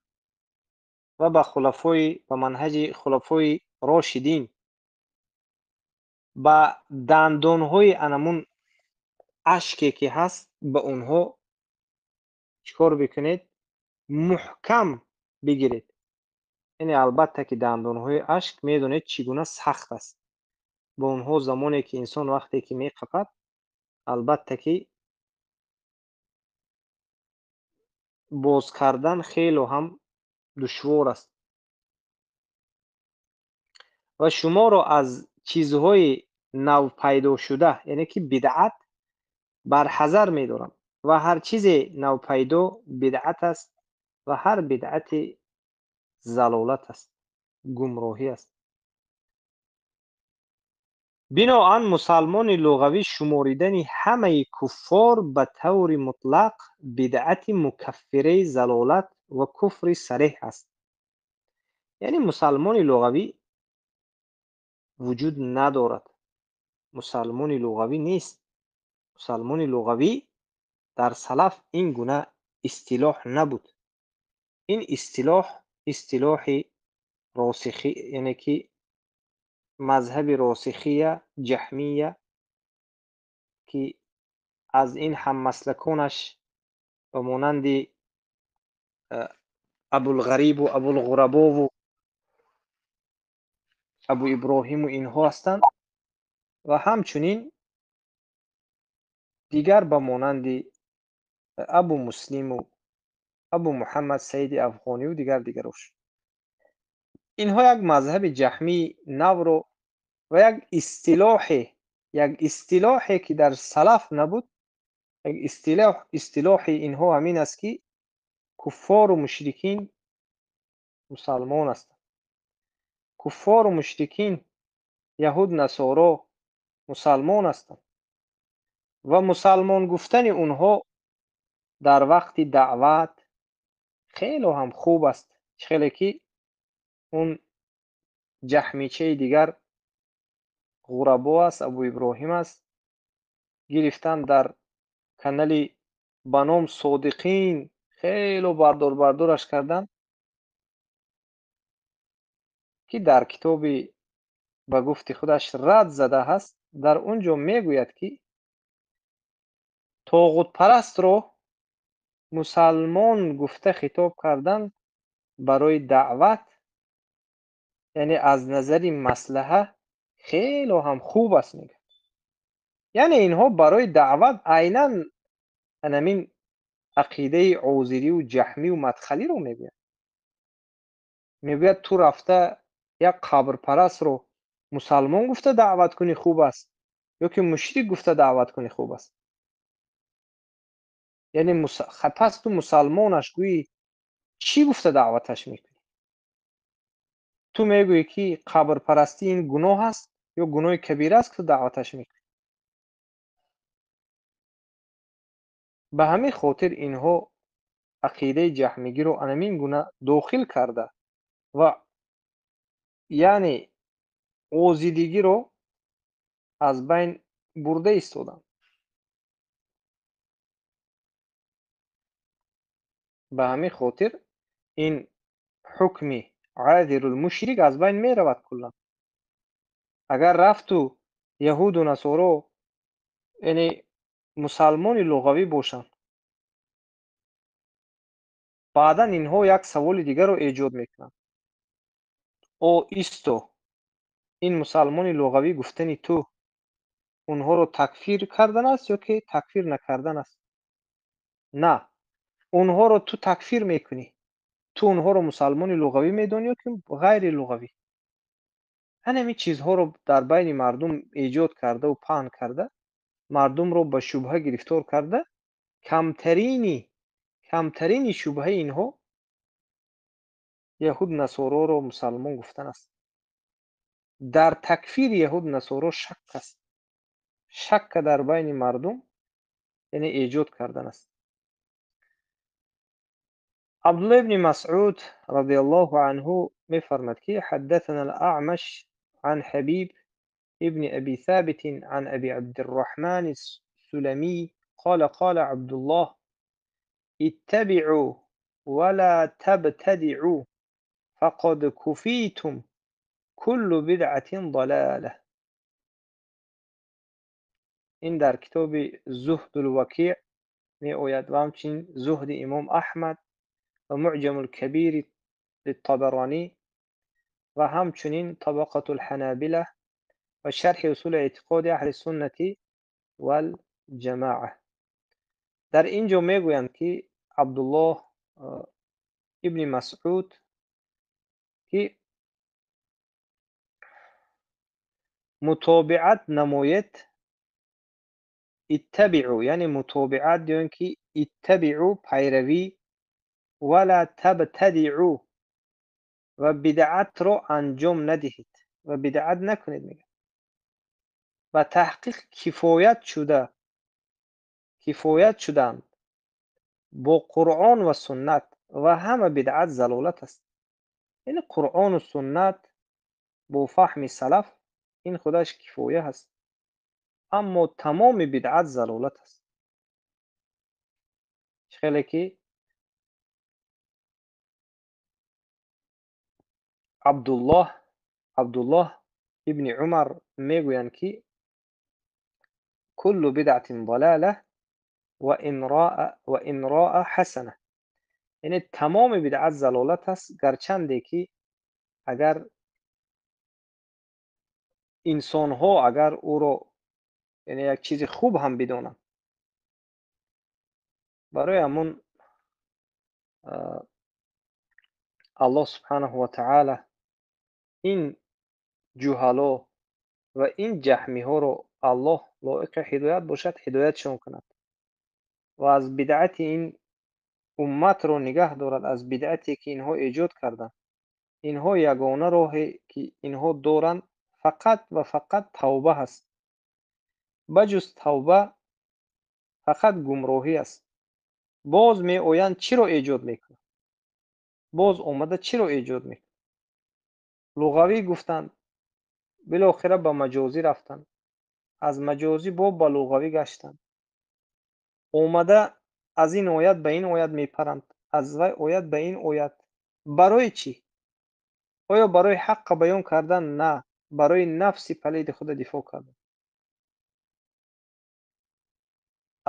و به خلفای، به منهج خلفای راشدین، به دندانهای انمون اشکی که هست به اونها چیکار بکنید؟ محکم بگیرید. Яъне албатта ки дандонҳои ашк медонед чӣ гуна сахт аст. Бо онҳо замоне ки инсон вақте ки меқапад, албатта ки боз кардан хело ҳам душвор аст. Ва шуморо аз чизҳои навпайдошуда, яъне ки бидъат, барҳазар медорам. Ва ҳар чизе навпайдо бидъат аст ва ҳар бидъати залолат аст, гумроҳӣ аст. Биноан мусалмони луғавӣ шуморидани ҳамаи куффор ба таври мутлақ бидъати мукаффираи залолат ва куфри сареҳ аст. Яъне мусалмони луғавӣ вуҷуд надорад. Мусалмони луғавӣ нест. Мусалмони луғавӣ дар салаф ин гуна истилоҳ набуд. Ин истилоҳ истилоҳи росихӣ, яъне ки мазҳаби росихия, ҷаҳмия, ки аз ин ҳаммаслаконаш ба монанди Абулғарибу Абулғурабову Абу Иброҳиму инҳо ҳастанд ва ҳамчунин дигар ба монанди Абу Муслиму Абу Муҳаммад Саиди Афғониву дигар дигарош. Инҳо як мазҳаби ҷаҳмии навро ва як истилоҳе ки дар салаф набуд, як истилоҳи инҳо ҳамин аст ки куффору мушрикин мусалмон ҳастанд. Куффору мушрикин, яҳуд, насоро мусалмон ҳастанд ва мусалмон гуфтани онҳо дар вақти даъват хело ҳам хуб аст. Хеле ки он ҷаҳмичаи дигар Ғурабо аст, Абу Иброҳим аст, гирифтан дар канали ба ном Содиқин хело бардор бардораш кардан ки дар китоби ба гуфти худаш рад зада ҳаст, дар он ҷо мегӯяд ки тоғутпарастро мусалмон гуфта хитоб кардан барои даъват, яъне аз назари маслаҳа хело ҳам хуб аст, мегӯяд. Яъне инҳо барои даъват айнан ҳамин ақидаи озирию ҷаҳмию мадхалиро мегӯяд. Мегӯяд ту рафта як қабрпарастро мусалмон гуфта даъват кунӣ хуб аст ё ки мушрик гуфта даъват кунӣ хуб аст. Яъне пас ту мусалмонаш гӯӣ чӣ гуфта даъваташ мекунӣ? Ту мегӯӣ ки қабрпарастӣ ин гуноҳ аст ё гуноҳи кабира аст ки ту даъваташ мекунӣ? Ба ҳамин хотир инҳо ақидаи ҷаҳмигиро анамин гуна дохил карда ва яъне озидигиро аз байн бурда истоданд. Ба ҳамин хотир ин ҳукми азирул мушрик аз байн меравад куллан. Агар рафту яҳуду насоро яъне мусалмони луғавӣ бошанд, баъдан инҳо як саволи дигарро эҷод мекунанд. О исто, ин мусалмони луғавӣ гуфтани ту онҳоро такфир кардан аст ё ки такфир накардан аст? На, онҳоро ту такфир мекунӣ. Ту онҳоро мусалмони луғавӣ медонӣ ё ки ғайри луғавӣ? Ҳамин чизҳоро дар байни мардум эҷод кардаву паҳн карда, мардумро ба шубҳа гирифтор карда, камтарини шубҳаи инҳо яҳуд насороро мусалмон гуфтан аст. Дар такфири яҳуд насоро шак аст. Шакка дар байни мардум яъне эҷод кардан аст. Абдуллоҳ ибни Масъуд радиаллоҳу анҳу мефармад ки ҳаддасана ал-Аъмаш ан Ҳабиб ибни Аби Собит ан Аби Абдирраҳман ас-Суламӣ қола қола Абдуллоҳ иттабиъу ва ла табтадиъу фақад куфитум куллу бидъатин далола. Ин дар китоби Зуҳдул Вакиъ меояд ва ҳамчунин Зуҳди Имом Аҳмад ва Муъҷамул Кабири Табаронӣ. ва ҳамчунин Табақатул Ҳанобила ва шарҳи усули эътиқоди аҳли суннати вал ҷамоа. Дар ин ҷо мегӯянд, ки Абдуллоҳ ибни Масъуд ки мутобиат намоед, иттабиъу, яъне мутобиат ё ин ки иттабиъу пайравӣ, вала табтадиъу ва бидъатро анҷом надиҳед ва бидъат накунед, мегӯяд. Ба таҳқиқ кифоят шуданд бо Қуръон ва суннат ва ҳама бидъат залолат аст. Яъне Қуръону суннат бо фаҳми салаф ин худаш кифоя аст, аммо тамоми бидъат залолат аст. Хеле ки Абдуллоҳ ибни Умар мегӯянд, ки куллу бидъатин далала ва ин роа ҳасана, яъне тамоми бидъат залолат аст, гарчанде ки агар инсонҳо агар ӯро яъне як чизи хуб ҳам бидонанд. Барои ҳамун Аллоҳ субҳанаҳу ва таъала ин ҷуҳало ва ин ҷаҳмиҳоро Аллоҳ лоиқи ҳидоят бошад, ҳидоятшон кунад ва аз бидъати ин умматро нигаҳ дорад, аз бидъате ки инҳо эҷод карданд. Инҳо ягона роҳе ки инҳо доранд фақат ва фақат тавба ҳаст. Ба ҷуз тавба фақат гумроҳӣ аст. Боз меоянд чиро эҷод мекунанд? Боз омада чиро эҷод мекунанд? Луғавӣ гуфтанд, билохира ба маҷозӣ рафтанд, аз маҷозӣ бо ба луғавӣ гаштанд. Омада аз ин оят ба ин оят мепаранд, аз вай оят ба ин оят. Барои чӣ? Оё барои ҳаққа баён кардан? На, барои нафси палиди худа дифоъ кардан.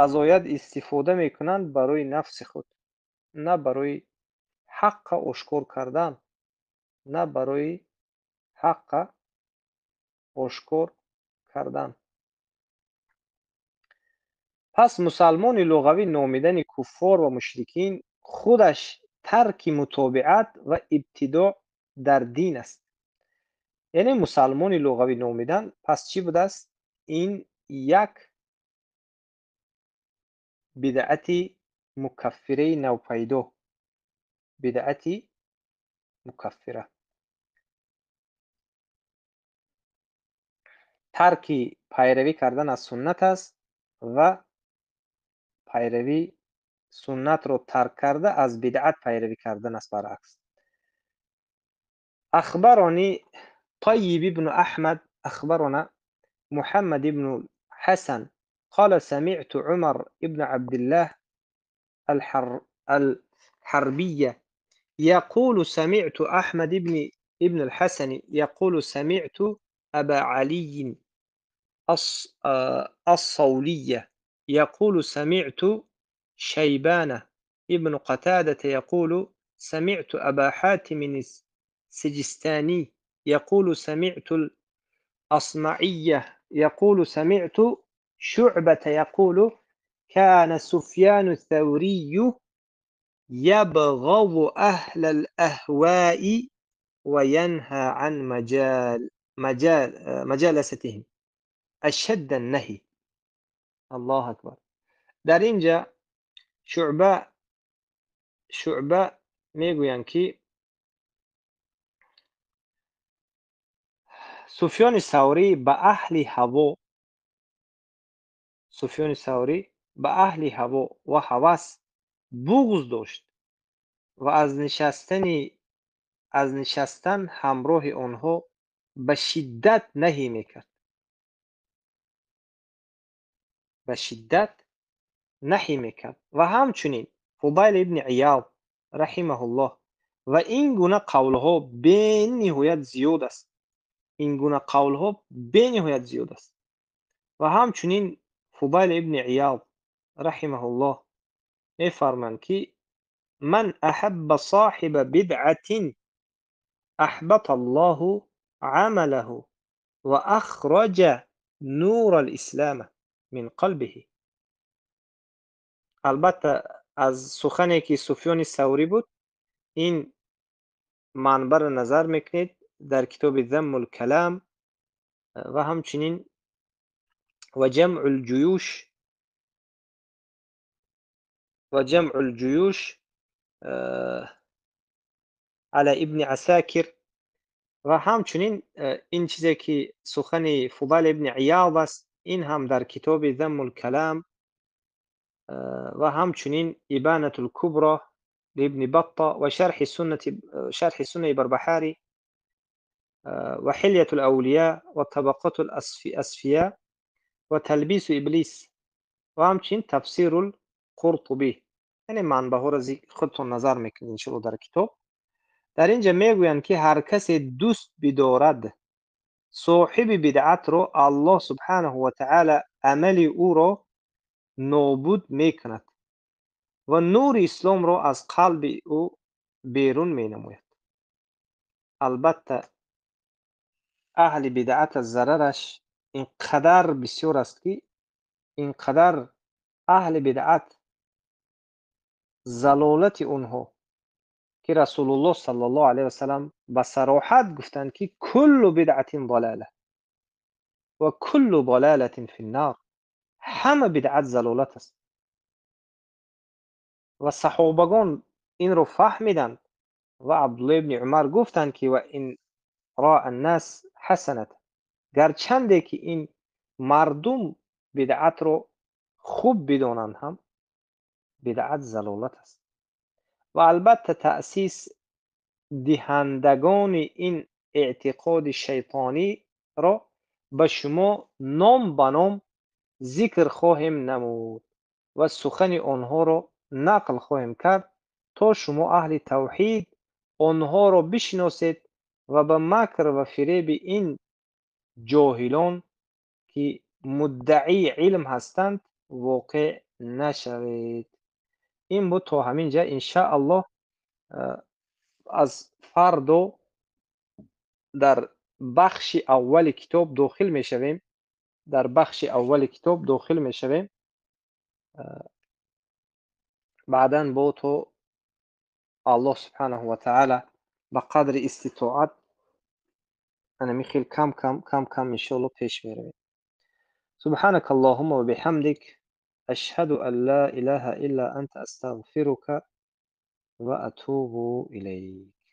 Аз оят истифода мекунанд барои нафси худ, на барои ҳаққа ошкор кардан, на барои ҳаққа ошкор кардан. Пас мусалмони луғавӣ номидани куффор ва мушрикин худаш тарки мутобиат ва ибтидоъ дар дин аст. Яъне мусалмони луғавӣ номидан пас чӣ будааст? Ин як бидъати мукаффираи навпайдо, бидъати мукаффира. Тарки пайравӣ кардан аз суннат аст ва пайравӣ суннатро тарк карда аз бидъат пайравӣ кардан аст баръакс. Ахбарони Тайиб ибну Аҳмад ахбарона Муҳаммад ибну Ҳасан قال سمعت عمر ابن عبد الله الحربية يقول سمعت أحمد ابن الحسن يقول سمعت أبا علي الصولية يقول سمعت شيبان ابن قتادة يقول سمعت أبا حاتم السجستاني يقول سمعت الأصمعية يقول سمعت شعبة يقول كان سفيان الثوري يبغض أهل الأهواء وينهى عن مجالستهم أشد النهي. الله أكبر. در اینجا شعبه میگویند که سفیان ثوری به اهل هوا، سفیان ثوری به اهل هوا و هوس بغض داشت و از نشستن همراه آنها به شدت نهی میکرد. به شدت نهی میکرد. و همچنین فضیل ابن عیاض رحمه الله و این گونه قولها بینهایت زیاد است. این گونه قولها بینهایت زیاد است. و همچنین فضیل ابن عیاض رحمه الله میفرمایند که من احب صاحب بدعة أحبط الله عمله وأخرج نور الإسلام من قلبه. Албатта, аз сухане ки Суфёни Саврӣ буд, ин манбаъро назар мекунед дар китоби Заммул Калам ва ҳамчунин ва Ҷамъул Ҷуюш ва Ҷамъул Ҷуюш ала Ибни Асакир ва ҳамчунин ин чизе ки сухани Фудайл ибни Иёз аст, ин ҳам дар китоби Заммул Калам ва ҳамчунин Ибанатул Кубро либни Батта ва шарҳи суннаи Барбаҳарӣ ва Ҳилятул Авлиё ва Табақотул Асфиё ва Талбису Иблис ва ҳамчунин Тафсирул Қуртубӣ. Яъне манбаъҳоро худтон назар мекунед иншоалло дар китоб. Дар инҷа мегӯянд, ки ҳар касе дӯст бидорад соҳиби бидъатро, Аллоҳ субҳанаҳу ва таъала амали ӯро нобуд мекунад ва нури исломро аз қалби ӯ берун менамояд. Албатта, аҳли бидъат аз зарараш ин қадар бисёр аст, ки ин қадар аҳли бидъат залолати онҳо, ки Расулуллоҳ саллаллоҳу алайҳи васаллам ба сароҳат гуфтанд, ки куллу бидъатин далала ва куллу далалатин финнар, ҳама бидъат залолат аст. Ва саҳобагон инро фаҳмиданд ва Абдуллоҳ ибни Умар гуфтанд, ки ва ин роа аннас ҳасанат, гарчанде ки ин мардум бидъатро хуб бидонанд ҳам, бидъат залолат аст. Ва албатта, таъсис диҳандагони ин эътиқоди шайтониро ба шумо ном ба ном зикр хоҳем намуд ва сухани онҳоро нақл хоҳем кард, то шумо аҳли тавҳид онҳоро бишиносед ва ба макр ва фиреби ин ҷоҳилон, ки муддаии илм ҳастанд, воқеъ нашавед. Ин буд то ҳамин ҷа. Иншааллоҳ, аз фардо дар бахши аввали китоб дохил мешавем, дар бахши аввали китоб дохил мешавем. Баъдан бо то Аллоҳ субҳанаҳу ва таъала ба қадри иститоат анами хел кам кам кам кам иншоалло пеш меравем. سبحانك اللهم وبحمدك، أشهد أن لا إله إلا أنت، أستغفرك وأتوب إليك.